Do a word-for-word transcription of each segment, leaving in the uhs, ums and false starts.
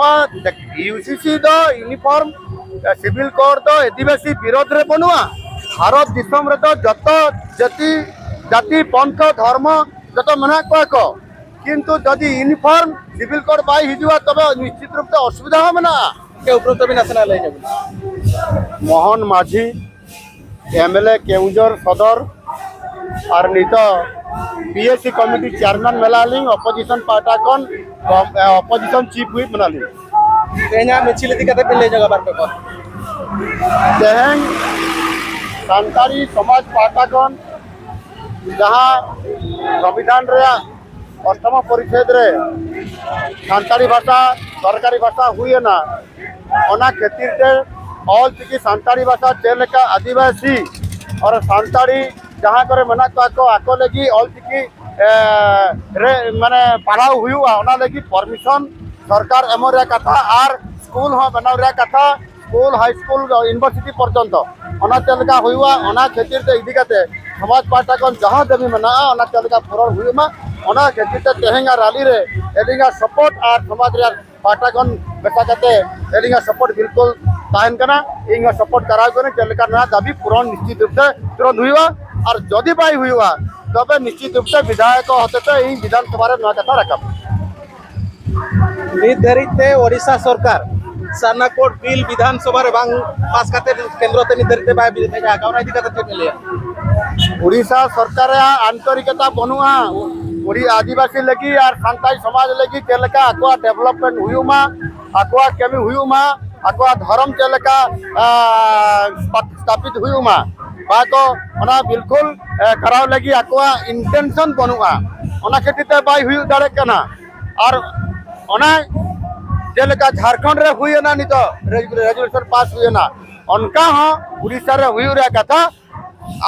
ᱱᱚᱣᱟ ᱤᱭᱩᱥᱤᱥᱤ ᱫᱚ uniform civil code ᱫᱚ ᱟᱹᱫᱤᱵᱟᱹᱥᱤ ᱵᱤᱨᱳᱫᱷ ᱨᱮ ᱵᱟᱹᱱᱩᱜᱼᱟ᱾ ᱵᱷᱟᱨᱚᱛ ᱫᱤᱥᱚᱢ ᱨᱮᱫᱚ ᱡᱚᱛᱚ ᱡᱟᱹᱛᱤ, ᱡᱟᱹᱛᱤ, ᱯᱚᱱᱛᱷᱟ, ᱫᱷᱚᱨᱢᱚ ᱡᱚᱛᱚ ᱢᱮᱱᱟᱜ ᱠᱚᱣᱟ ᱠᱚ, ᱠᱤᱱᱛᱩ ᱡᱩᱫᱤ ᱤᱭᱩᱱᱤᱯᱷᱚᱨᱢ ᱥᱤᱵᱤᱞ ᱠᱳᱰ ᱵᱟᱭ ᱦᱤᱡᱩᱜᱼᱟ, ᱛᱚᱵᱮ ᱱᱤᱥᱪᱤᱛ ᱨᱩᱯ ᱛᱮ ᱚᱥᱩᱵᱤᱫᱷᱟ ᱦᱚᱸ ᱢᱮᱱᱟᱜᱼᱟ᱾ ᱜᱚᱢᱠᱮ, ᱩᱯᱨᱩᱢ ᱛᱟᱵᱤᱱ ᱱᱟᱥᱮᱱᱟᱜ ᱞᱟᱹᱭ ᱧᱚᱜ ᱵᱤᱱ᱾ ᱢᱳᱦᱚᱱ ᱢᱟᱹᱡᱷᱤ, ᱮᱢᱮᱞᱮ ᱠᱮᱣᱩᱡᱷᱚᱨ ᱥᱚᱫᱚᱨ, ᱟᱨ ᱱᱤᱛᱚᱜ ᱯᱤᱮᱥᱤ ᱠᱚᱢᱤᱴᱤ ᱪᱮᱭᱟᱨᱢᱮᱱ ᱢᱮᱱᱟᱜ ᱞᱤᱧ, ᱚᱯᱳᱡᱤᱥᱚᱱ ᱯᱟᱦᱴᱟ ᱠᱷᱚᱱ ᱚᱯᱳᱡᱤᱥᱚᱱ ᱪᱤᱯ ᱦᱩᱭᱤᱯ ᱢᱮᱱᱟᱜ ᱞᱤᱧ᱾ ᱛᱮᱦᱮᱧᱟᱜ ᱢᱤᱪᱷᱤᱞ ᱤᱫᱤ ᱠᱟᱛᱮ ᱵᱤᱱ ᱞᱟᱹᱭ ᱧᱚᱜᱟ ᱵᱟᱨ ᱯᱮ ᱠᱚ᱾ ᱛᱮᱦᱮᱧ ᱥᱟᱱᱛᱟᱲᱤ ᱥᱚᱢᱟᱡᱽ ᱯᱟᱦᱴᱟ ᱠᱷᱚᱱ ᱡᱟᱦᱟᱸ ᱥᱚᱝᱵᱤᱫᱷᱟᱱ ᱨᱮᱭᱟᱜ ᱚᱥᱴᱚᱢ ᱯᱚᱨᱤᱪᱷᱮᱫ ᱨᱮ ᱥᱟᱱᱛᱟᱲᱤ ᱵᱷᱟᱥᱟ ᱥᱚᱨᱠᱟᱨᱤ ᱵᱷᱟᱥᱟ ᱦᱩᱭ ᱮᱱᱟ, ᱚᱱᱟ ᱠᱷᱟᱹᱛᱤᱨ ᱛᱮ ᱚᱞ ᱪᱤᱠᱤ ᱥᱟᱱᱛᱟᱲᱤ ᱵᱷᱟᱥᱟ ᱪᱮᱫ ᱞᱮᱠᱟ ᱟᱹᱫᱤᱵᱟᱹᱥᱤ ᱟᱨ ᱥᱟᱱᱛᱟᱲᱤ ᱡᱟᱦᱟᱸ ᱠᱚᱨᱮ ᱢᱮᱱᱟᱜ ᱠᱚᱣᱟ ᱠᱚ, ᱟᱠᱚ ᱞᱟᱹᱜᱤᱫ ᱚᱞ ᱪᱤᱠᱤ, ᱮ, ᱨᱮ ᱢᱟᱱᱮ ᱯᱟᱲᱦᱟᱣ ᱦᱩᱭᱩᱜᱼᱟ, ᱚᱱᱟ ᱞᱟᱹᱜᱤᱫ ᱯᱟᱨᱢᱤᱥᱚᱱ ᱥᱚᱨᱠᱟᱨ ᱮᱢᱚᱜ ᱨᱮᱭᱟᱜ ᱠᱟᱛᱷᱟ ᱟᱨ ᱥᱠᱩᱞ ᱦᱚᱸ ᱵᱮᱱᱟᱣ ᱨᱮᱭᱟᱜ ᱠᱟᱛᱷᱟ, ᱥᱠᱩᱞ, ᱦᱟᱭ ᱥᱠᱩᱞ, ᱤᱭᱩᱱᱤᱵᱷᱟᱨᱥᱤᱴᱤ ᱯᱚᱨᱡᱚᱱᱛᱚ ᱚᱱᱟ ᱪᱮᱫ ᱞᱮᱠᱟ ᱦᱩᱭᱩᱜᱼᱟ, ᱚᱱᱟ ᱠᱷᱟᱹᱛᱤᱨ ᱛᱮ ᱤᱫᱤ ᱠᱟᱛᱮ ᱥᱚᱢᱟᱡᱽ ᱯᱟᱦᱴᱟ ᱠᱷᱚᱱ ᱡᱟᱦᱟᱸ ᱫᱟᱹᱵᱤ ᱢᱮᱱᱟᱜᱼᱟ, ᱚᱱᱟ ᱪᱮᱫ ᱞᱮᱠᱟ ᱯᱩᱨᱚᱱ ᱦᱩᱭᱩᱜ ᱢᱟ, ᱚᱱᱟ ᱠᱷᱟᱹᱛᱤᱨ ᱛᱮ ᱛᱮᱦᱮᱧᱟᱜ ᱨᱟᱞᱤ ᱨᱮ ᱟᱹᱞᱤᱧᱟᱜ ᱥᱟᱯᱳᱨᱴ ᱟᱨ ᱥᱚᱢᱟᱡᱽ ᱨᱮᱭᱟᱜ ᱯᱟᱦᱴᱟ ᱠᱷᱚᱱ ᱢᱮᱥᱟ ᱠᱟᱛᱮ ᱟᱹᱞᱤᱧᱟᱜ ᱥᱟᱯᱳᱨᱴ ᱵᱤᱞᱠᱩᱞ ᱛᱟᱦᱮᱱ ᱠᱟᱱᱟ᱾ ᱤᱧ ᱦᱚᱸ ᱥᱟᱯᱳᱨᱴ ᱠᱟᱨᱟᱣ ᱠᱟᱹᱱᱟᱹᱧ, ᱪᱮᱫ ᱞᱮᱠᱟ ᱱᱚᱣᱟ ᱫᱟᱹᱵᱤ ᱯᱩᱨᱚᱱ ᱱᱤᱥᱪᱤᱛ ᱨᱩᱯ ᱛᱮ ᱯᱩᱨᱚᱱ ᱦᱩᱭᱩᱜᱼᱟ, ᱟᱨ ᱡᱩᱫᱤ ᱵᱟᱭ ᱦᱩᱭᱩᱜᱼᱟ, ᱛᱚᱵᱮ ᱱᱤᱥᱪᱤᱛ ᱨᱩᱯ ᱛᱮ ᱵᱤᱫᱷᱟᱭᱚᱠ ᱦᱚᱛᱮᱛᱮ ᱤᱧ ᱵᱤᱫᱷᱟᱱ ᱥᱚᱵᱷᱟ ᱨᱮ ᱱᱚᱣᱟ ᱠᱟᱛᱷᱟ ᱨᱟᱠᱟᱵ᱾ ᱱᱤᱛ ᱫᱷᱟᱹᱨᱤᱡ ᱛᱮ ᱳᱰᱤᱥᱟ ᱥᱚᱨᱠᱟᱨ ᱥᱟᱨᱱᱟ ᱠᱳᱰ ᱵᱤᱞ ᱵᱤᱫᱷᱟᱱ ᱥᱚᱵᱷᱟ ᱨᱮ ᱵᱟᱝ ᱯᱟᱥ ᱠᱟᱛᱮ ᱠᱮᱱᱫᱨᱚ ᱛᱮ ᱱᱤᱛ ᱫᱷᱟᱹᱨᱤᱡ ᱛᱮ ᱵᱟᱭ ᱵᱷᱮᱡᱟ ᱟᱠᱟᱫ, ᱚᱱᱟ ᱤᱫᱤ ᱠᱟᱛᱮ ᱪᱮᱫ ᱵᱤᱱ ᱞᱟᱹᱭᱟ? ᱩᱲᱤᱥᱥᱟ ᱥᱚᱨᱠᱟᱨ ᱨᱮᱭᱟᱜ ᱟᱱᱛᱚᱨᱤᱠᱚᱛᱟ ᱵᱟᱹᱱᱩᱜᱼᱟ᱾ ᱩᱲᱤ ᱟᱹᱫᱤᱵᱟᱹᱥᱤ ᱞᱟᱹᱜᱤᱫ ᱟᱨ ᱥᱟᱱᱛᱟᱲ ᱥᱚᱢᱟᱡᱽ ᱞᱟᱹᱜᱤᱫ ᱪᱮᱫ ᱞᱮᱠᱟ ᱟᱠᱚᱣᱟᱜ ᱰᱮᱵᱷᱞᱚᱯᱢᱮᱱᱴ ᱦᱩᱭᱩᱜ ᱢᱟ, ᱟᱠᱚᱣᱟᱜ ᱠᱟᱹᱢᱤ ᱦᱩᱭᱩᱜ ᱢᱟ, ᱟᱠᱚᱣᱟᱜ ᱫᱷᱚᱨᱚᱢ ᱪᱮᱫ ᱞᱮᱠᱟ, ᱟ, ᱥᱛᱷᱟᱯᱤᱛ ᱦᱩᱭᱩᱜ ᱢᱟ, ᱵᱟᱠᱚ ᱚᱱᱟ ᱵᱤᱞᱠᱩᱞ, ᱮ, ᱠᱚᱨᱟᱣ ᱞᱟᱹᱜᱤᱫ ᱟᱠᱚᱣᱟᱜ ᱤᱱᱴᱮᱱᱥᱚᱱ ᱵᱟᱹᱱᱩᱜᱼᱟ᱾ ᱚᱱᱟ ᱠᱷᱟᱹᱛᱤᱨ ᱛᱮ ᱵᱟᱭ ᱦᱩᱭᱩᱜ ᱫᱟᱲᱮᱭᱟᱜ ᱠᱟᱱᱟ᱾ ᱟᱨ ᱚᱱᱟ ᱡᱮᱞᱮᱠᱟ ᱡᱷᱟᱲᱠᱷᱚᱸᱰ ᱨᱮ ᱦᱩᱭᱮᱱᱟ, ᱱᱤᱛᱚᱜ ᱨᱮᱡᱩ-, ᱨᱮᱡᱩᱞᱮᱥᱚᱱ ᱯᱟᱥ ᱦᱩᱭᱮᱱᱟ, ᱚᱱᱠᱟ ᱦᱚᱸ ᱩᱲᱤᱥᱥᱟ ᱨᱮ ᱦᱩᱭᱩᱜ ᱨᱮᱭᱟᱜ ᱠᱟᱛᱷᱟ᱾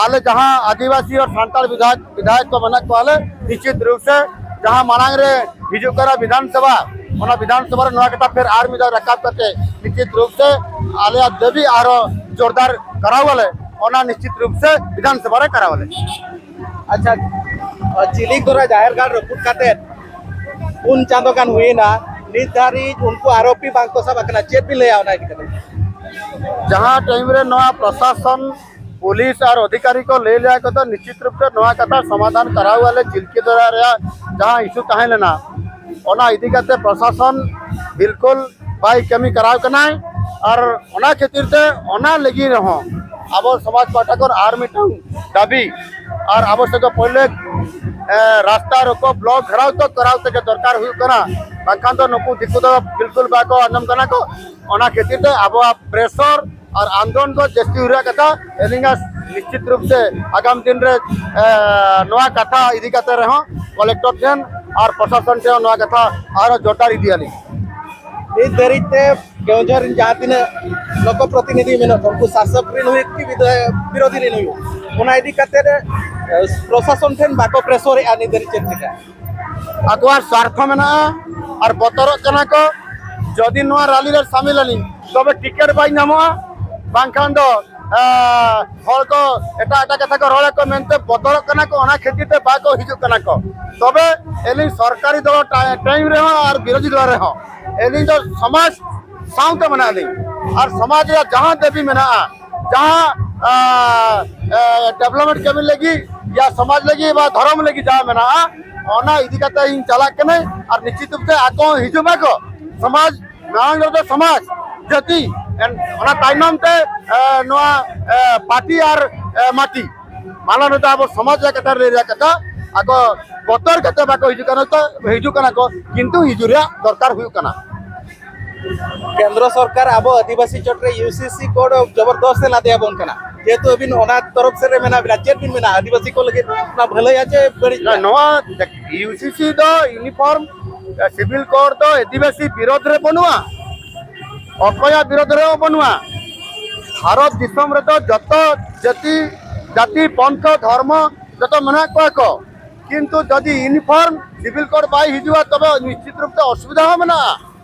ᱟᱞᱮ ᱡᱟᱦᱟᱸ ᱟᱹᱫᱤᱵᱟᱹᱥᱤ ᱟᱨ ᱥᱟᱱᱛᱟᱲ ᱵᱤᱫᱷᱟᱭᱚᱠ, ᱵᱤᱫᱷᱟᱭᱚᱠ ᱠᱚ ᱢᱮᱱᱟᱜ ᱠᱚᱣᱟ ᱞᱮ, ᱱᱤᱥᱪᱤᱛ ᱨᱩᱯ ᱥᱮ ᱡᱟᱦᱟᱸ ᱢᱟᱲᱟᱝ ᱨᱮ ᱦᱤᱡᱩᱜ ᱠᱟᱱᱟ ᱵᱤᱫᱷᱟᱱ ᱥᱚᱵᱷᱟ, ᱚᱱᱟ ᱵᱤᱫᱷᱟᱱ ᱥᱚᱵᱷᱟ ᱨᱮ ᱱᱚᱣᱟ ᱠᱟᱛᱷᱟ ᱯᱷᱮᱨ ᱟᱨ ᱢᱤᱫ ᱫᱷᱟᱣ ᱨᱟᱠᱟᱵ ᱠᱟᱛᱮ ᱱᱤᱥᱪᱤᱛ ᱨᱩᱯ ᱥᱮ ᱟᱞᱮᱭᱟᱜ ᱫᱟᱹᱵᱤ ᱟᱨᱦᱚᱸ ᱡᱳᱨᱫᱟᱨ ᱠᱟᱨᱟᱣ ᱟᱞᱮ, ᱚᱱᱟ ᱱᱤᱥᱪᱤᱛ ᱨᱩᱯ ᱥᱮ ᱵᱤᱫᱷᱟᱱ ᱥᱚᱵᱷᱟ ᱨᱮ ᱠᱟᱨᱟᱣ ᱟᱞᱮ᱾ ᱟᱪᱪᱷᱟ, ᱡᱤᱞᱤᱠ ᱫᱚᱨᱟ ᱡᱟᱦᱮᱨ ᱜᱟᱲ ᱨᱟᱹᱯᱩᱫ ᱠᱟᱛᱮ ᱯᱩᱱ ᱪᱟᱸᱫᱚ ᱜᱟᱱ ᱦᱩᱭᱮᱱᱟ, ᱱᱤᱛ ᱫᱷᱟᱹᱨᱤᱡ ᱩᱱᱠᱩ ᱟᱨᱳᱯᱤ ᱵᱟᱝ ᱠᱚ ᱥᱟᱵ ᱟᱠᱟᱱᱟ, ᱪᱮᱫ ᱵᱤᱱ ᱞᱟᱹᱭᱟ ᱚᱱᱟ ᱤᱫᱤ ᱠᱟᱛᱮ? ᱡᱟᱦᱟᱸ ᱴᱟᱭᱤᱢ ᱨᱮ ᱱᱚᱣᱟ ᱯᱨᱚᱥᱟᱥᱚᱱ, ᱯᱩᱞᱤᱥ ᱟᱨ ᱚᱫᱷᱤᱠᱟᱨᱤ ᱠᱚ ᱞᱟᱹᱭ ᱞᱮᱫᱟ ᱠᱚ, ᱛᱚ ᱱᱤᱥᱪᱤᱛ ᱨᱩᱯ ᱛᱮ ᱱᱚᱣᱟ ᱠᱟᱛᱷᱟ ᱥᱚᱢᱟᱫᱷᱟᱱ ᱠᱟᱨᱟᱣ ᱟᱞᱮ, ᱪᱤᱞᱠᱤ ᱫᱚᱨᱭᱟ ᱨᱮᱭᱟᱜ ᱡᱟᱦᱟᱸ ᱤᱥᱩ ᱛᱟᱦᱮᱸ ᱞᱮᱱᱟ, ᱚᱱᱟ ᱤᱫᱤ ᱠᱟᱛᱮ ᱯᱨᱚᱥᱟᱥᱚᱱ ᱵᱤᱞᱠᱩᱞ ᱵᱟᱭ ᱠᱟᱹᱢᱤ ᱠᱟᱨᱟᱣ ᱠᱟᱱᱟᱭ᱾ ᱟᱨ ᱚᱱᱟ ᱠᱷᱟᱹᱛᱤᱨ ᱛᱮ ᱚᱱᱟ ᱞᱟᱹᱜᱤᱫ ᱨᱮᱦᱚᱸ ᱟᱵᱚ ᱥᱚᱢᱟᱡᱽ ᱯᱟᱦᱴᱟ ᱠᱷᱚᱱ ᱟᱨ ᱢᱤᱫᱴᱟᱝ ᱫᱟᱹᱵᱤ, ᱟᱨ ᱟᱵᱚ ᱥᱮᱫ ᱫᱚ ᱯᱳᱭᱞᱳ, ᱮ, ᱨᱟᱥᱛᱟ ᱨᱳᱠᱳ ᱵᱞᱚᱠ ᱜᱷᱮᱨᱟᱣ ᱛᱚ ᱠᱚᱨᱟᱣ ᱛᱮᱜᱮ ᱫᱚᱨᱠᱟᱨ ᱦᱩᱭᱩᱜ ᱠᱟᱱᱟ, ᱵᱟᱝᱠᱷᱟᱱ ᱫᱚ ᱱᱩᱠᱩ ᱫᱤᱠᱩ ᱫᱚ ᱵᱤᱞᱠᱩᱞ ᱵᱟᱠᱚ ᱟᱸᱡᱚᱢ ᱠᱟᱱᱟ ᱠᱚ᱾ ᱚᱱᱟ ᱠᱷᱟᱹᱛᱤᱨ ᱛᱮ ᱟᱵᱚᱣᱟᱜ ᱯᱨᱮᱥᱚᱨ ᱟᱨ ᱟᱱᱫᱳᱞᱚᱱ ᱫᱚ ᱡᱟᱹᱥᱛᱤ ᱦᱩᱭ ᱨᱮᱭᱟᱜ ᱠᱟᱛᱷᱟ᱾ ᱟᱹᱞᱤᱧᱟᱜ ᱱᱤᱥᱪᱤᱛ ᱨᱩᱯ ᱛᱮ ᱟᱜᱟᱢ ᱫᱤᱱ ᱨᱮ, ᱮ, ᱱᱚᱣᱟ ᱠᱟᱛᱷᱟ ᱤᱫᱤ ᱠᱟᱛᱮ ᱨᱮᱦᱚᱸ ᱠᱚᱞᱮᱠᱴᱚᱨ ᱴᱷᱮᱱ ᱟᱨ ᱯᱨᱚᱥᱟᱥᱚᱱ ᱴᱷᱮᱱ ᱱᱚᱣᱟ ᱠᱟᱛᱷᱟ ᱟᱨᱦᱚᱸ ᱡᱳᱨᱫᱟᱨ ᱤᱫᱤᱭᱟᱞᱤᱧ᱾ ᱱᱤᱛ ᱫᱷᱟᱹᱨᱤᱡ ᱛᱮ ᱠᱮᱣᱚᱱᱡᱷᱚᱨ ᱨᱮᱱ ᱡᱟᱦᱟᱸ ᱛᱤᱱᱟᱹᱜ ᱞᱳᱠᱚ ᱯᱨᱚᱛᱤᱱᱤᱫᱷᱤ ᱢᱮᱱᱟᱜ ᱠᱚᱣᱟ, ᱩᱱᱠᱩ ᱥᱟᱥᱚᱠ ᱨᱮᱱ ᱦᱩᱭᱩᱜ ᱠᱤ ᱵᱤᱫᱷᱟ-, ᱵᱤᱨᱳᱫᱷᱤ ᱨᱮᱱ ᱦᱩᱭᱩᱜ, ᱚᱱᱟ ᱤᱫᱤ ᱠᱟᱛᱮ, ᱮ, ᱯᱨᱚᱥᱟᱥᱚᱱ ᱴᱷᱮᱱ ᱵᱟᱠᱚ ᱯᱨᱮᱥᱚᱨᱮᱜᱼᱟ ᱱᱤᱛ ᱫᱷᱟᱹᱨᱤᱡ ᱪᱮᱫ ᱞᱮᱠᱟ? ᱟᱠᱚᱣᱟᱜ ᱥᱣᱟᱨᱛᱷᱚ ᱢᱮᱱᱟᱜᱼᱟ ᱟᱨ ᱵᱚᱛᱚᱨᱚᱜ ᱠᱟᱱᱟ ᱠᱚ᱾ ᱡᱩᱫᱤ ᱱᱚᱣᱟ ᱨᱟᱞᱤ ᱨᱮ ᱥᱟᱢᱤᱞ ᱟᱹᱞᱤᱧ, ᱛᱚᱵᱮ ᱴᱤᱠᱤᱴ ᱵᱟᱭ ᱧᱟᱢᱚᱜᱼᱟ, ᱵᱟᱝᱠᱷᱟᱱ ᱫᱚ, ᱮ, ᱦᱚᱲ ᱠᱚ ᱮᱴᱟᱜ ᱮᱴᱟᱜ ᱠᱟᱛᱷᱟ ᱠᱚ ᱨᱚᱲ ᱟᱠᱚ ᱢᱮᱱᱛᱮ ᱵᱚᱛᱚᱨᱚᱜ ᱠᱟᱱᱟ ᱠᱚ᱾ ᱚᱱᱟ ᱠᱷᱟᱹᱛᱤᱨ ᱛᱮ ᱵᱟᱠᱚ ᱦᱤᱡᱩᱜ ᱠᱟᱱᱟ ᱠᱚ᱾ ᱛᱚᱵᱮ ᱟᱹᱞᱤᱧ ᱥᱚᱨᱠᱟᱨᱤ ᱫᱚᱞ ᱴᱟ-, ᱴᱟᱭᱤᱢ ᱨᱮᱦᱚᱸ ᱟᱨ ᱵᱤᱨᱳᱫᱷᱤ ᱫᱚᱞ ᱨᱮᱦᱚᱸ ᱟᱹᱞᱤᱧ ᱫᱚ ᱥᱚᱢᱟᱡᱽ ᱥᱟᱶᱛᱮ ᱢᱮᱱᱟᱜ ᱞᱤᱧ, ᱟᱨ ᱥᱚᱢᱟᱡᱽ ᱨᱮᱭᱟᱜ ᱡᱟᱦᱟᱸ ᱫᱟᱹᱵᱤ ᱢᱮᱱᱟᱜᱼᱟ, ᱡᱟᱦᱟᱸ, ᱟ, ᱮ, ᱰᱮᱵᱷᱞᱚᱯᱢᱮᱱᱴ ᱠᱟᱹᱢᱤ ᱞᱟᱹᱜᱤᱫ ᱭᱟ ᱥᱚᱢᱟᱡᱽ ᱞᱟᱹᱜᱤᱫ ᱵᱟ ᱫᱷᱚᱨᱚᱢ ᱞᱟᱹᱜᱤᱫ ᱡᱟᱦᱟᱸ ᱢᱮᱱᱟᱜᱼᱟ, ᱚᱱᱟ ᱤᱫᱤ ᱠᱟᱛᱮ ᱤᱧ ᱪᱟᱞᱟᱜ ᱠᱟᱹᱱᱟᱹᱧ᱾ ᱟᱨ ᱱᱤᱥᱪᱤᱛ ᱨᱩᱯ ᱛᱮ ᱟᱠᱚ ᱦᱚᱸ ᱦᱤᱡᱩᱜ ᱢᱟᱠᱚ᱾ ᱥᱚᱢᱟᱡᱽ ᱢᱟᱲᱟᱝ ᱨᱮᱫᱚ ᱥᱚᱢᱟᱡᱽ, ᱡᱟᱹᱛᱤ, ᱮᱱ-, ᱚᱱᱟ ᱛᱟᱭᱱᱚᱢ ᱛᱮ, ᱮ, ᱱᱚᱣᱟ, ᱮ, ᱯᱟᱨᱴᱤ ᱟᱨ, ᱮ, ᱢᱟᱹᱴᱤ᱾ ᱢᱟᱲᱟᱝ ᱨᱮᱫᱚ ᱟᱵᱚ ᱥᱚᱢᱟᱡᱽ ᱨᱮᱭᱟᱜ ᱠᱟᱛᱷᱟ ᱞᱟᱹᱭ ᱨᱮᱭᱟᱜ ᱠᱟᱛᱷᱟ, ᱟᱠᱚ ᱵᱚᱛᱚᱨ ᱠᱟᱛᱮ ᱵᱟᱠᱚ ᱦᱤᱡᱩᱜ ᱠᱟᱱᱟ, ᱛᱚ ᱦᱤᱡᱩᱜ ᱠᱟᱱᱟ ᱠᱚ, ᱠᱤᱱᱛᱩ ᱦᱤᱡᱩᱜ ᱨᱮᱭᱟᱜ ᱫᱚᱨᱠᱟᱨ ᱦᱩᱭᱩᱜ ᱠᱟᱱᱟ᱾ ᱠᱮᱱᱫᱨᱚ ᱥᱚᱨᱠᱟᱨ ᱟᱵᱚ ᱟᱹᱫᱤᱵᱟᱹᱥᱤ ᱪᱚᱴ ᱨᱮ ᱤᱭᱩ ᱥᱤ ᱥᱤ ᱠᱳᱰ ᱡᱚᱵᱚᱨᱫᱚᱥᱛ ᱮ ᱞᱟᱫᱮ ᱟᱵᱚᱱ ᱠᱟᱱᱟ, ᱡᱮᱦᱮᱛᱩ ᱟᱹᱵᱤᱱ ᱚᱱᱟ ᱛᱚᱨᱚᱯ ᱥᱮᱫ ᱨᱮ ᱢᱮᱱᱟᱜ ᱵᱤᱱᱟ, ᱪᱮᱫ ᱵᱤᱱ ᱢᱮᱱᱟ ᱟᱹᱫᱤᱵᱟᱹᱥᱤ ᱠᱚ ᱞᱟᱹᱜᱤᱫ ᱚᱱᱟ ᱵᱷᱟᱹᱞᱟᱹᱭᱟ ᱪᱮ ᱵᱟᱹᱲᱤᱡ? ᱱᱚᱣᱟ ᱤᱭᱩ ᱥᱤ ᱥᱤ ᱫᱚ ᱤᱭᱩᱱᱤᱯᱷᱚᱨᱢ ᱥᱤᱵᱤᱞ ᱠᱳᱰ ᱫᱚ ᱟᱹᱫᱤᱵᱟᱹᱥᱤ ᱵᱤᱨᱳᱫᱷ ᱨᱮ ᱵᱟᱹᱱᱩᱜᱼᱟ, ᱚᱠᱚᱭᱟᱜ ᱵᱤᱨᱳᱫᱷ ᱨᱮᱦᱚᱸ ᱵᱟᱹᱱᱩᱜᱼᱟ᱾ ᱵᱷᱟᱨᱚᱛ ᱫᱤᱥᱚᱢ ᱨᱮᱫᱚ ᱡᱚᱛᱚ ᱡᱟᱹᱛᱤ, ᱡᱟᱹᱛᱤ, ᱯᱚᱱᱛᱷᱟ, ᱫᱷᱚᱨᱢᱚ ᱡᱚᱛᱚ ᱢᱮᱱᱟᱜ ᱠᱚᱣᱟ ᱠᱚ, ᱠᱤᱱᱛᱩ ᱡᱩᱫᱤ ᱤᱭᱩᱱᱤᱯᱷᱚᱨᱢ ᱥᱤᱵᱤᱞ ᱠᱳᱰ ᱵᱟᱭ ᱦᱤᱡᱩᱜᱼᱟ, ᱛᱚᱵᱮ ᱱᱤᱥᱪᱤᱛ ᱨᱩᱯ ᱛᱮ ᱚᱥᱩᱵᱤᱫᱷᱟ ᱦᱚᱸ ᱢᱮᱱᱟᱜᱼᱟ᱾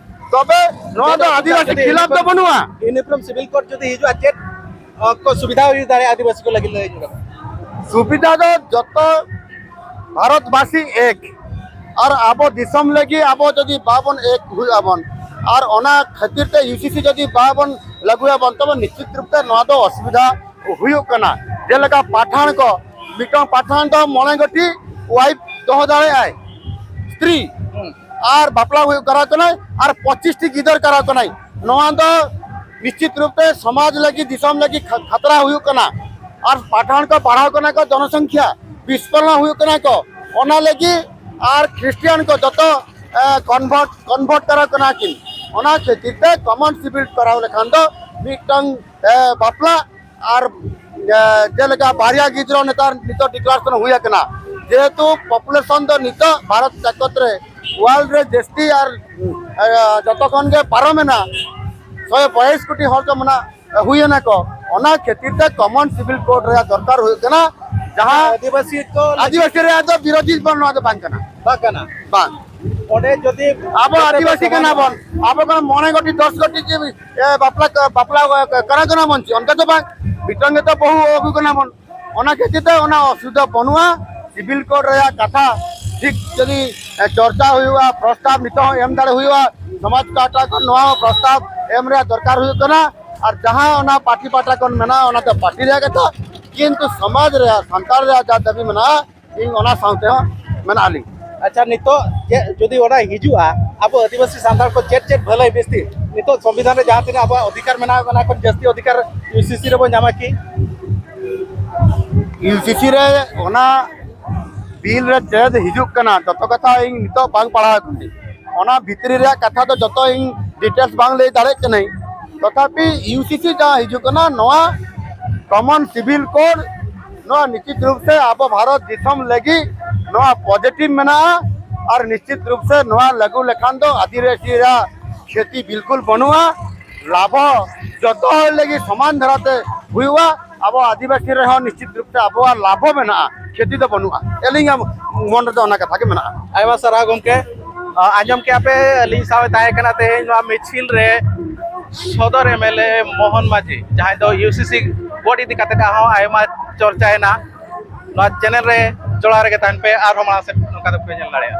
ᱛᱚᱵᱮ ᱱᱚᱣᱟ ᱫᱚ ᱪᱮᱫ ᱟᱹᱫᱤᱵᱟᱹᱥᱤ ᱡᱩᱫᱤ ᱠᱷᱤᱞᱟᱯ ᱫᱚ ᱵᱟᱹᱱᱩᱜᱼᱟ᱾ ᱤᱭᱩᱱᱤᱯᱷᱚᱨᱢ ᱥᱤᱵᱤᱞ ᱠᱳᱰ ᱡᱩᱫᱤ ᱦᱤᱡᱩᱜᱼᱟ, ᱪᱮᱫ, ᱚ, ᱠᱚ ᱥᱩᱵᱤᱫᱷᱟ ᱦᱩᱭ ᱫᱟᱲᱮᱭᱟᱜᱼᱟ ᱟᱹᱫᱤᱵᱟᱹᱥᱤ ᱠᱚ ᱞᱟᱹᱜᱤᱫ, ᱞᱟᱹᱭ ᱧᱚᱜ ᱟᱵᱚᱱ? ᱥᱩᱵᱤᱫᱷᱟ ᱫᱚ ᱡᱚᱛᱚ ᱵᱷᱟᱨᱚᱛᱵᱟᱥᱤ ᱮᱠ, ᱟᱨ ᱟᱵᱚ ᱫᱤᱥᱚᱢ ᱞᱟᱹᱜᱤᱫ ᱟᱵᱚ ᱡᱩᱫᱤ ᱵᱟᱵᱚᱱ ᱮᱠ ᱦᱩᱭᱩᱜ ᱟᱵᱚᱱ, ᱟᱨ ᱚᱱᱟ ᱠᱷᱟᱹᱛᱤᱨ ᱛᱮ ᱤᱭᱩ ᱥᱤ ᱥᱤ ᱡᱩᱫᱤ ᱵᱟᱵᱚᱱ ᱞᱟᱹᱜᱩᱭᱟᱵᱚᱱ, ᱛᱚᱵᱮ ᱱᱤᱥᱪᱤᱛ ᱨᱩᱯ ᱛᱮ ᱱᱚᱣᱟ ᱫᱚ ᱚᱥᱩᱵᱤᱫᱷᱟ ᱦᱩᱭᱩᱜ ᱠᱟᱱᱟ᱾ ᱡᱮᱞᱮᱠᱟ ᱯᱟᱴᱷᱟᱱ ᱠᱚ, ᱢᱤᱫᱴᱟᱝ ᱯᱟᱴᱷᱟᱱ ᱫᱚ ᱢᱚᱬᱮ ᱜᱚᱴᱤ ᱣᱟᱭᱤᱯ ᱫᱚᱦᱚ ᱫᱟᱲᱮᱭᱟᱜᱼᱟᱭ, ᱥᱛᱨᱤ, ᱟᱨ ᱵᱟᱯᱞᱟ ᱦᱩᱭᱩᱜ ᱠᱟᱱᱟ ᱠᱟᱱᱟᱭ, ᱟᱨ ᱯᱚᱸᱪᱤᱥ ᱴᱤ ᱜᱤᱫᱟᱹᱨ ᱠᱟᱱᱟ ᱠᱟᱱᱟᱭ᱾ ᱱᱚᱣᱟ ᱫᱚ ᱱᱤᱥᱪᱤᱛ ᱨᱩᱯ ᱛᱮ ᱥᱚᱢᱟᱡᱽ ᱞᱟᱹᱜᱤᱫ, ᱫᱤᱥᱚᱢ ᱞᱟᱹᱜᱤᱫ ᱠᱷᱟ-, ᱠᱷᱟᱛᱨᱟ ᱦᱩᱭᱩᱜ ᱠᱟᱱᱟ᱾ ᱟᱨ ᱯᱟᱴᱷᱟᱱ ᱠᱚ ᱵᱟᱲᱦᱟᱣ ᱠᱟᱱᱟ ᱠᱚ, ᱡᱚᱱᱚᱥᱚᱝᱠᱷᱟ ᱵᱤᱥᱯᱚᱞᱱᱟ ᱦᱩᱭᱩᱜ ᱠᱟᱱᱟ ᱠᱚ, ᱚᱱᱟ ᱞᱟᱹᱜᱤᱫ ᱟᱨ ᱠᱷᱨᱤᱥᱴᱤᱭᱟᱱ ᱠᱚ ᱡᱚᱛᱚ, ᱮ, ᱠᱚᱱᱵᱷᱟᱨᱴ, ᱠᱚᱱᱵᱷᱟᱨᱴ ᱠᱟᱱᱟ ᱠᱟᱱᱟ ᱠᱤᱱ᱾ ᱚᱱᱟ ᱠᱷᱟᱹᱛᱤᱨ ᱛᱮ ᱠᱚᱢᱚᱱ ᱥᱤᱵᱤᱞ ᱠᱚᱨᱟᱣ ᱞᱮᱠᱷᱟᱱ ᱫᱚ ᱢᱤᱫᱴᱟᱝ, ᱮ, ᱵᱟᱯᱞᱟ ᱟᱨ, ᱮ, ᱡᱮᱞᱮᱠᱟ ᱵᱟᱨᱭᱟ ᱜᱤᱫᱽᱨᱟᱹ ᱱᱮᱛᱟᱨ ᱱᱤᱛᱚᱜ ᱰᱤᱠᱞᱟᱨᱮᱥᱚᱱ ᱦᱩᱭ ᱟᱠᱟᱱᱟ, ᱡᱮᱦᱮᱛᱩ ᱯᱚᱯᱩᱞᱮᱥᱚᱱ ᱫᱚ ᱱᱤᱛᱚᱜ ᱵᱷᱟᱨᱚᱛ ᱡᱟᱠᱚᱛ ᱨᱮ, ᱣᱟᱨᱞᱰ ᱨᱮ ᱡᱟᱹᱥᱛᱤ ᱟᱨ, ᱮ, ᱡᱚᱛᱚ ᱠᱷᱚᱱ ᱜᱮ ᱯᱟᱨᱚᱢᱮᱱᱟ, ᱥᱚᱭ ᱵᱟᱭᱤᱥ ᱠᱳᱴᱤ ᱦᱚᱲ ᱠᱚ ᱢᱮᱱᱟᱜ, ᱦᱩᱭᱮᱱᱟ ᱠᱚ᱾ ᱚᱱᱟ ᱠᱷᱟᱹᱛᱤᱨ ᱛᱮ ᱠᱚᱢᱚᱱ ᱥᱤᱵᱤᱞ ᱠᱳᱰ ᱨᱮᱭᱟᱜ ᱫᱚᱨᱠᱟᱨ ᱦᱩᱭᱩᱜ ᱠᱟᱱᱟ, ᱡᱟᱦᱟᱸ ᱟᱹᱫᱤᱵᱟᱹᱥᱤ ᱠᱚ ᱞᱟᱹᱜᱤᱫ ᱟᱹᱫᱤᱵᱟᱹᱥᱤ ᱨᱮᱭᱟᱜ ᱫᱚ ᱵᱤᱨᱳᱫᱷᱤ ᱵᱚᱱ ᱱᱚᱣᱟ ᱫᱚ ᱵᱟᱝ ᱠᱟᱱᱟ᱾ ᱵᱟᱝ ᱠᱟᱱᱟ᱾ ᱵᱟᱝ᱾ ᱚᱸᱰᱮ ᱡᱩᱫᱤ ᱟᱵᱚ ᱟᱹᱫᱤᱵᱟᱹᱥᱤ ᱠᱟᱱᱟ ᱵᱚᱱ, ᱟᱵᱚ ᱠᱟᱱᱟ ᱢᱚᱬᱮ ᱜᱚᱴᱤ, ᱫᱚᱥ ᱜᱚᱴᱤ ᱡᱮ, ᱮ, ᱵᱟᱯᱞᱟ, ᱵᱟᱯᱞᱟ ᱠᱟᱱᱟ ᱠᱟᱱᱟ ᱵᱚᱱ, ᱪᱮ ᱚᱱᱠᱟ ᱫᱚ ᱵᱟᱝ, ᱢᱤᱫᱴᱟᱝ ᱜᱮᱛᱚ ᱵᱟᱹᱦᱩ ᱟᱹᱜᱩ ᱠᱟᱱᱟ ᱵᱚᱱ᱾ ᱚᱱᱟ ᱠᱷᱟᱹᱛᱤᱨ ᱛᱮ ᱚᱱᱟ ᱚᱥᱩᱵᱤᱫᱷᱟ ᱵᱟᱹᱱᱩᱜᱼᱟ᱾ ᱥᱤᱵᱤᱞ ᱠᱳᱰ ᱨᱮᱭᱟᱜ ᱠᱟᱛᱷᱟ ᱴᱷᱤᱠ ᱡᱩᱫᱤ, ᱮ, ᱪᱚᱨᱪᱟ ᱦᱩᱭᱩᱜᱼᱟ, ᱯᱨᱚᱥᱛᱟᱵ ᱱᱤᱛᱚᱜ ᱦᱚᱸ ᱮᱢ ᱫᱟᱲᱮ ᱦᱩᱭᱩᱜᱼᱟ, ᱥᱚᱢᱟᱡᱽ ᱯᱟᱦᱴᱟ ᱠᱷᱚᱱ ᱱᱚᱣᱟ ᱦᱚᱸ ᱯᱨᱚᱥᱛᱟᱵ ᱮᱢ ᱨᱮᱭᱟᱜ ᱫᱚᱨᱠᱟᱨ ᱦᱩᱭᱩᱜ ᱠᱟᱱᱟ᱾ ᱟᱨ ᱡᱟᱦᱟᱸ ᱚᱱᱟ ᱯᱟᱨᱴᱤ ᱯᱟᱦᱴᱟ ᱠᱷᱚᱱ ᱢᱮᱱᱟᱜᱼᱟ, ᱚᱱᱟ ᱫᱚ ᱯᱟᱨᱴᱤ ᱨᱮᱭᱟᱜ ᱠᱟᱛᱷᱟ, ᱠᱤᱱᱛᱩ ᱥᱚᱢᱟᱡᱽ ᱨᱮᱭᱟᱜ, ᱥᱟᱱᱛᱟᱲ ᱨᱮᱭᱟᱜ ᱡᱟ ᱫᱟᱹᱵᱤ ᱢᱮᱱᱟᱜᱼᱟ, ᱤᱧ ᱚᱱᱟ ᱥᱟᱶᱛᱮ ᱦᱚᱸ ᱢᱮᱱᱟᱜ ᱞᱤᱧ᱾ ᱟᱪᱪᱷᱟ, ᱱᱤᱛᱚᱜ ᱪᱮᱫ ᱡᱩᱫᱤ ᱚᱱᱟ ᱦᱤᱡᱩᱜᱼᱟ, ᱟᱵᱚ ᱟᱹᱫᱤᱵᱟᱹᱥᱤ ᱥᱟᱱᱛᱟᱲ ᱠᱚ ᱪᱮᱫ ᱪᱮᱫ ᱵᱷᱟᱹᱞᱟᱹᱭ ᱵᱤᱥᱛᱤ ᱱᱤᱛᱚᱜ ᱥᱚᱝᱵᱤᱫᱷᱟᱱ ᱨᱮ ᱡᱟᱦᱟᱸ ᱛᱤᱱᱟᱹᱜ ᱟᱵᱚᱣᱟᱜ ᱚᱫᱷᱤᱠᱟᱨ ᱢᱮᱱᱟᱜᱼᱟ, ᱚᱱᱟ ᱠᱷᱚᱱ ᱡᱟᱹᱥᱛᱤ ᱚᱫᱷᱤᱠᱟᱨ ᱤᱭᱩ ᱥᱤ ᱥᱤ ᱨᱮᱵᱚᱱ ᱧᱟᱢᱟ ᱠᱤ? ᱤᱭᱩ ᱥᱤ ᱥᱤ ᱨᱮ ᱚᱱᱟ ᱵᱤᱞ ᱨᱮ ᱪᱮᱫ ᱦᱤᱡᱩᱜ ᱠᱟᱱᱟ, ᱡᱚᱛᱚ ᱠᱟᱛᱷᱟ ᱤᱧ ᱱᱤᱛᱚᱜ ᱵᱟᱝ ᱯᱟᱲᱦᱟᱣ ᱟᱠᱟᱱᱟᱹᱧ᱾ ᱚᱱᱟ ᱵᱷᱤᱛᱨᱤ ᱨᱮᱭᱟᱜ ᱠᱟᱛᱷᱟ ᱫᱚ ᱡᱚᱛᱚ ᱤᱧ ᱰᱤᱴᱮᱞᱥ ᱵᱟᱝ ᱞᱟᱹᱭ ᱫᱟᱲᱮᱭᱟᱜ ᱠᱟᱹᱱᱟᱹᱧ᱾ ᱛᱚᱛᱷᱟᱯᱤ ᱤᱭᱩ ᱥᱤ ᱥᱤ ᱡᱟᱦᱟᱸ ᱦᱤᱡᱩᱜ ᱠᱟᱱᱟ, ᱱᱚᱣᱟ ᱠᱚᱢᱚᱱ ᱥᱤᱵᱤᱞ ᱠᱳᱰ, ᱱᱚᱣᱟ ᱱᱤᱥᱪᱤᱛ ᱨᱩᱯ ᱥᱮ ᱟᱵᱚ ᱵᱷᱟᱨᱚᱛ ᱫᱤᱥᱚᱢ ᱞᱟᱹᱜᱤᱫ ᱱᱚᱣᱟ ᱯᱚᱡᱤᱴᱤᱵᱷ ᱢᱮᱱᱟᱜᱼᱟ᱾ ᱟᱨ ᱱᱤᱥᱪᱤᱛ ᱨᱩᱯ ᱥᱮ ᱱᱚᱣᱟ ᱞᱟᱹᱜᱩ ᱞᱮᱠᱷᱟᱱ ᱫᱚ ᱟᱹᱫᱤᱵᱟᱹᱥᱤ ᱨᱮᱭᱟᱜ ᱠᱷᱮᱛᱤ ᱵᱤᱞᱠᱩᱞ ᱵᱟᱹᱱᱩᱜᱼᱟ᱾ ᱞᱟᱵᱷ ᱦᱚᱸ ᱡᱚᱛᱚ ᱦᱚᱲ ᱞᱟᱹᱜᱤᱫ ᱥᱚᱢᱟᱱ ᱫᱷᱟᱨᱟᱛᱮ ᱦᱩᱭᱩᱜᱼᱟ᱾ ᱟᱵᱚ ᱟᱹᱫᱤᱵᱟᱹᱥᱤ ᱨᱮᱦᱚᱸ ᱱᱤᱥᱪᱤᱛ ᱨᱩᱯ ᱛᱮ ᱟᱵᱚᱣᱟᱜ ᱞᱟᱵᱷ ᱦᱚᱸ ᱢᱮᱱᱟᱜᱼᱟ, ᱠᱷᱮᱛᱤ ᱫᱚ ᱵᱟᱹᱱᱩᱜᱼᱟ᱾ ᱟᱹᱞᱤᱧᱟᱜ ᱢᱚᱱ ᱨᱮᱫᱚ ᱚᱱᱟ ᱠᱟᱛᱷᱟ ᱜᱮ ᱢᱮᱱᱟᱜᱼᱟ᱾ ᱟᱭᱢᱟ ᱥᱟᱨᱦᱟᱣ ᱜᱚᱢᱠᱮ᱾ ᱟ, ᱟᱸᱡᱚᱢ ᱠᱮᱜᱼᱟ ᱯᱮ, ᱟᱹᱞᱤᱧ ᱥᱟᱶ ᱛᱟᱦᱮᱸ ᱠᱟᱱᱟ ᱛᱮᱦᱮᱧ ᱱᱚᱣᱟ ᱢᱤᱪᱷᱤᱞ ᱨᱮ ᱥᱚᱫᱚᱨ ᱮᱢ ᱮᱞ ᱮ ᱢᱳᱦᱚᱱ ᱢᱟᱹᱡᱷᱤ, ᱡᱟᱦᱟᱸᱭ ᱫᱚ ᱤᱭᱩ ᱥᱤ ᱥᱤ ᱵᱳᱨᱰ ᱤᱫᱤ ᱠᱟᱛᱮ ᱦᱚᱸ ᱟᱭᱢᱟ ᱪᱚᱨᱪᱟᱭᱮᱱᱟ᱾ ᱱᱚᱣᱟ ᱪᱮᱱᱮᱞ ᱨᱮ ᱡᱚᱲᱟᱣ ᱨᱮᱜᱮ ᱛᱟᱦᱮᱱ ᱯᱮ, ᱟᱨᱦᱚᱸ ᱢᱟᱲᱟᱝ ᱥᱮᱫ ᱱᱚᱝᱠᱟ ᱫᱚᱯᱮ ᱧᱮᱞ ᱫᱟᱲᱮᱭᱟᱜᱼᱟ᱾